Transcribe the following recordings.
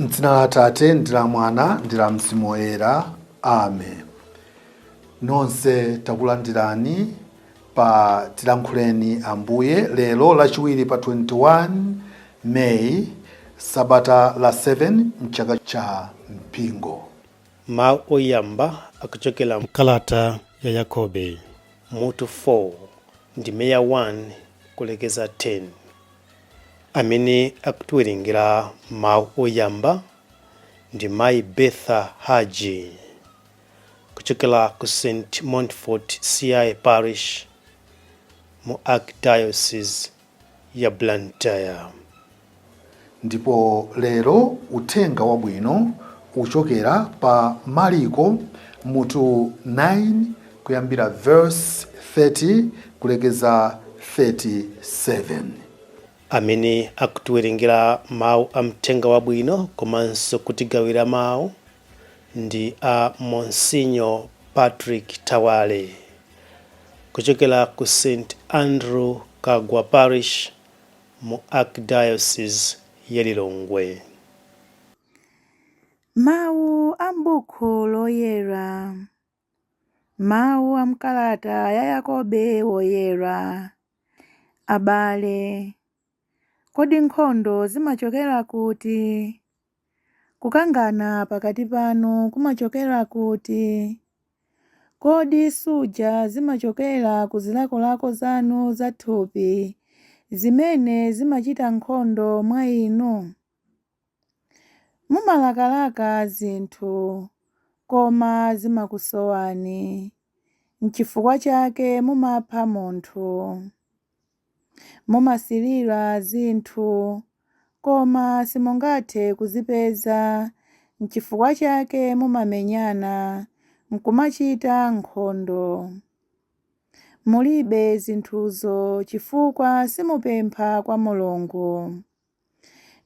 M'dzina la Atate ndi la Mwana ndi la Mzimu Woyera. Amen. Nonse takulandirani pa Tilankhuleni Ambuye lero Lachiwiri pa 21 May, sabata la 7 mchaka cha mpingo. Mawu oyamba akuchokera m'kalata ya Yakobe mutu 4 ndime ya 1 kulekeza 10. Amene akutiwerengera mawu oyamba ndi Mayi Bertha Haji kuchokera ku St Montfort C.I Parish mu Archdiocese ya Blantyre. Ndipo lero uthenga wabwino ukuchokera pa Maliko mutu 9 kuyambira verse 30 kulekeza 37. Amene akutiwerengera mawu a mthenga wabwino komanso kutigawira mawu ndi a Monsinyo Patrick Thawale kuchokera ku St Andrew Kagwa Parish mu Archdiocese ya Lilongwe. Mawu a m'Buku Loyera. Mawu a m'kalata ya Yakobe Woyera. Abale, kodi nkhondo zimachokera kuti? Kukangana pakati panu kumachokera kuti? Kodi suja zimachokera ku zilakolako zanu za thupi zimene zimachita nkhondo mwa inu? Mumalakalaka zinthu, koma zimakusowani. N'chifukwa chake mumapha munthu. Mumasirira zinthu, koma simungathe kuzipeza, n'chifukwa chake mumamenyana n'kumachita nkhondo. Mulibe zinthuzo chifukwa simupempha kwa Mulungu.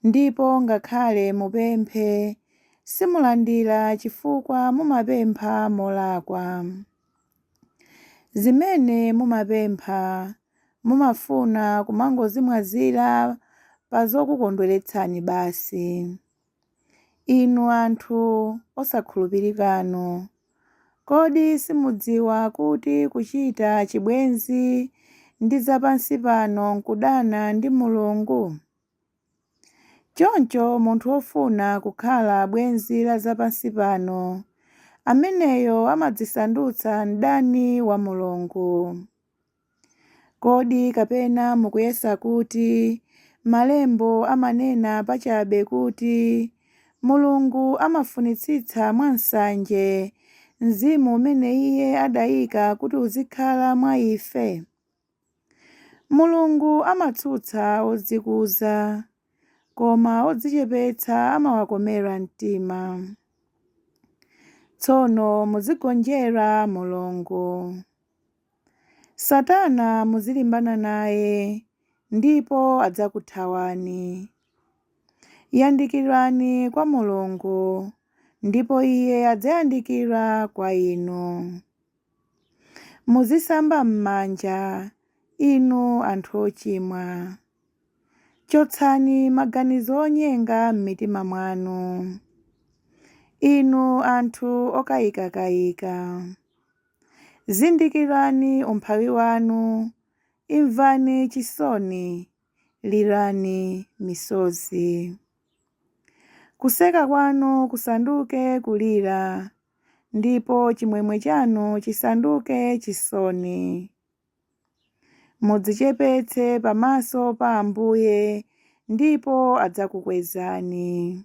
Ndipo ngakhale mupemphe, simulandira chifukwa mumapempha molakwa. Zimene mumapempha, mumafuna kumangozimwazira pa zokukondweretsani basi. Inu anthu osakhulupirikanu, kodi simudziwa kuti kuchita chibwenzi ndi zapansipano n'kudana ndi Mulungu? Choncho munthu wofuna kukhala bwenzi la zapansipano, ameneyo amadzisandutsa mdani wa Mulungu. Kodi kapena mukuyesa kuti Malembo amanena pachabe kuti, Mulungu amafunitsitsa mwansanje mzimu umene Iye adaika kuti uzikhala mwa ife? Mulungu amatsutsa odzikuza, koma odzichepetsa amawakomera mtima. Tsono muzigonjera Mulungu. Satana muzilimbana naye, ndipo adzakuthawani. Yandikirani kwa Mulungu, ndipo Iye adzayandikira kwa inu. Muzisamba m'manja, inu anthu ochimwa. Chotsani maganizo onyenga m'mitima mwanu, inu anthu okayikakayika. Zindikirani umphawi wanu, imvani chisoni, lirani misozi. Kuseka kwanu kusanduke kulira, ndipo chimwemwe chanu chisanduke chisoni. Mudzichepetse pamaso pa Ambuye, ndipo adzakukwezani.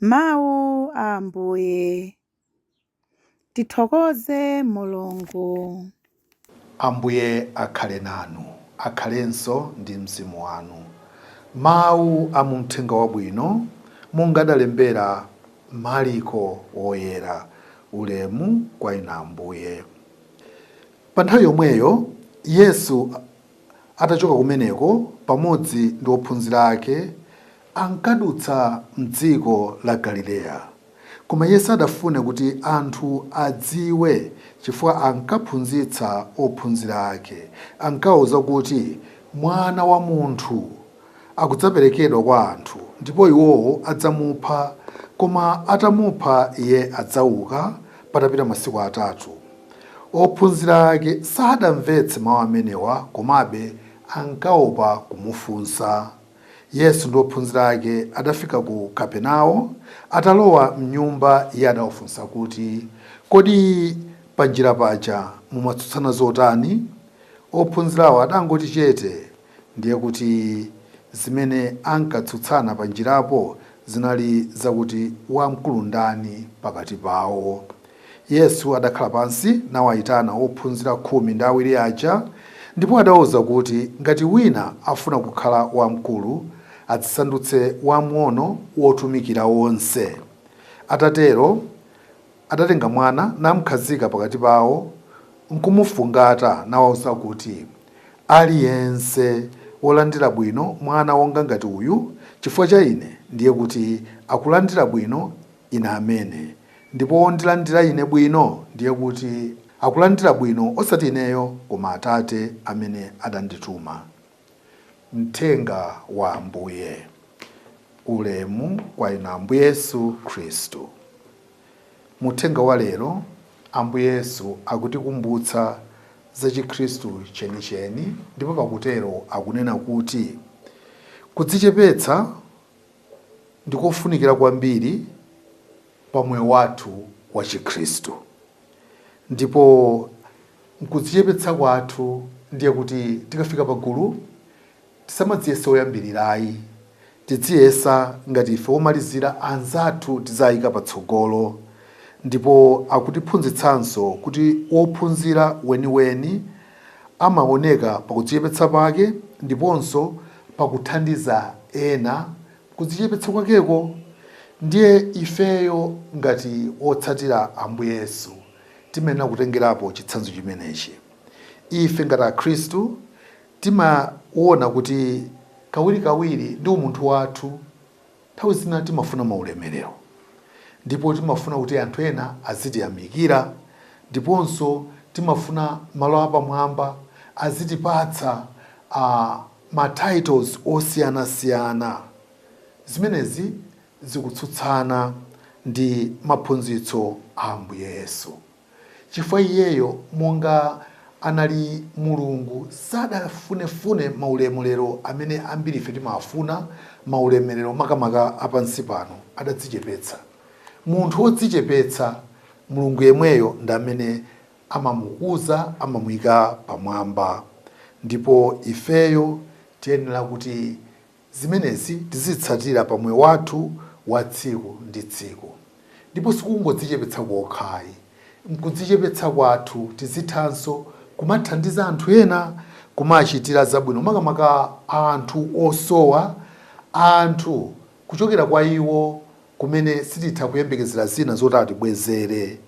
Mawu a Ambuye. Tithokoze Mulungu. Ambuye akhale nanu. Akhalenso ndi mzimu wanu. Mawu a mu Mthenga Wabwino monga adalembera Mariko Woyera. Ulemu kwa Inu Ambuye. Pa nthawi yomweyo Yesu atachoka kumeneko pamodzi ndi ophunzira ake, ankadutsa m'dziko la Galileya. Koma iye sadafune kuti anthu adziwe, chifukwa ankaphunzitsa ophunzira ake. Ankawauza kuti, Mwana wa munthu akudzaperekedwa kwa anthu, ndipo iwowo adzamupha, koma atamupha iye adzauka patapita masiku atatu. Ophunzira ake sadamvetse mawu amenewa, komabe ankaopa kumufunsa. Yesu ndi ophunzira ake adafika ku Kapernao. Atalowa m'nyumba, iye adawafunsa kuti, Kodi panjira paja mumatsutsana zotani? Ophunzirawo adangoti chete, ndiye kuti zimene ankatsutsana panjirapo zinali zakuti wamkulu ndani pakati pawo. Yesu adakhala pansi nawaitana ophunzira 12 aja, ndipo adawauza kuti, Ngati wina afuna kukhala wamkulu, adzisandutse wamng'ono wotumikira onse. Atatero, adatenga mwana namkhazika pakati pawo, nkumufungata, nawauza kuti, Aliyense wolandira bwino mwana wonga ngati uyu chifukwa cha Ine, ndiye kuti akulandira bwino Ine amene, ndipo wondilandira Ine bwino, ndiye kuti akulandira bwino osati Ineyo, koma Atate amene adandituma. Mthenga wa Ambuye. Ulemu kwa Inu Ambuye Yesu Khristu. Muthenga wa lero, Ambuye Yesu akutikumbutsa za Chikhristu chenicheni ndipo pakutero akunena kuti kudzichepetsa ndikofunikira kwambiri pa moyo wathu wa Chikhristu. Ndipo nkudzichepetsa kwathu ndiye kuti tikafika pagulu tisamadziyese oyambirira ayi, tidziyesa ngati ife omalizira anzathu tidzayika patsogolo. Ndipo akutiphunzitsanso kuti wophunzira weniweni amaoneka pakudzichepetsa pake ndiponso pakuthandiza ena kudzichepetsa kwakeko. Ndiye ifeyo ngati otsatira Ambuye Yesu timayenera kutengerapo chitsanzo chimenechi. Ife ngati Akhristu timaona kuti kawirikawiri ndi umunthu wathu nthawi zina timafuna maulemerero ndipo timafuna kuti anthu ena azitiyamikira ndiponso timafuna malo apamwamba azitipatsa ma titles osiyanasiyana. Zimenezi zikutsutsana ndi maphunzitso a Ambuye Yesu. Chifukwa iyeyo monga anali Mulungu sadafunefune maulemerero amene ambiri ife timawafuna, maulemerero makamaka a pansi pano. Adadzichepetsa. Munthu wodzichepetsa, Mulungu yemweyo ndi amene amamukuza, amamuika pamwamba. Ndipo ifeyo tiyenera kuti zimenezi tizitsatira pa moyo wathu wa tsiku ndi tsiku. Ndipo sikungodzichepetsa kokha ayi. M'kudzichepetsa kwathu tizithanso kumathandiza anthu ena, kumachitira zabwino makamaka anthu osowa, anthu kuchokera kwa iwo kumene sititha kuyembekezera zina zoti atibwezere.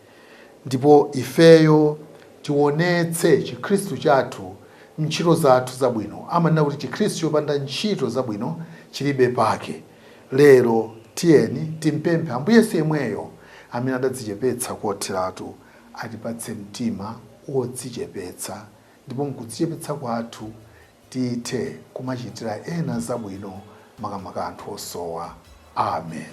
Ndipo ifeyo tionetse Chikhristu chathu m'ntchito zathu zabwino. Amanena kuti Chikhristu chopanda ntchito zabwino chilibe pake. Lero tiyeni timpemphe Ambuye Yesu yemweyo amene adadzichepetsa kotheratu atipatse mtima wodzichepetsa ndipo m'kudzichepetsa kwathu tithe kumachitira ena zabwino makamaka anthu osowa. Amen.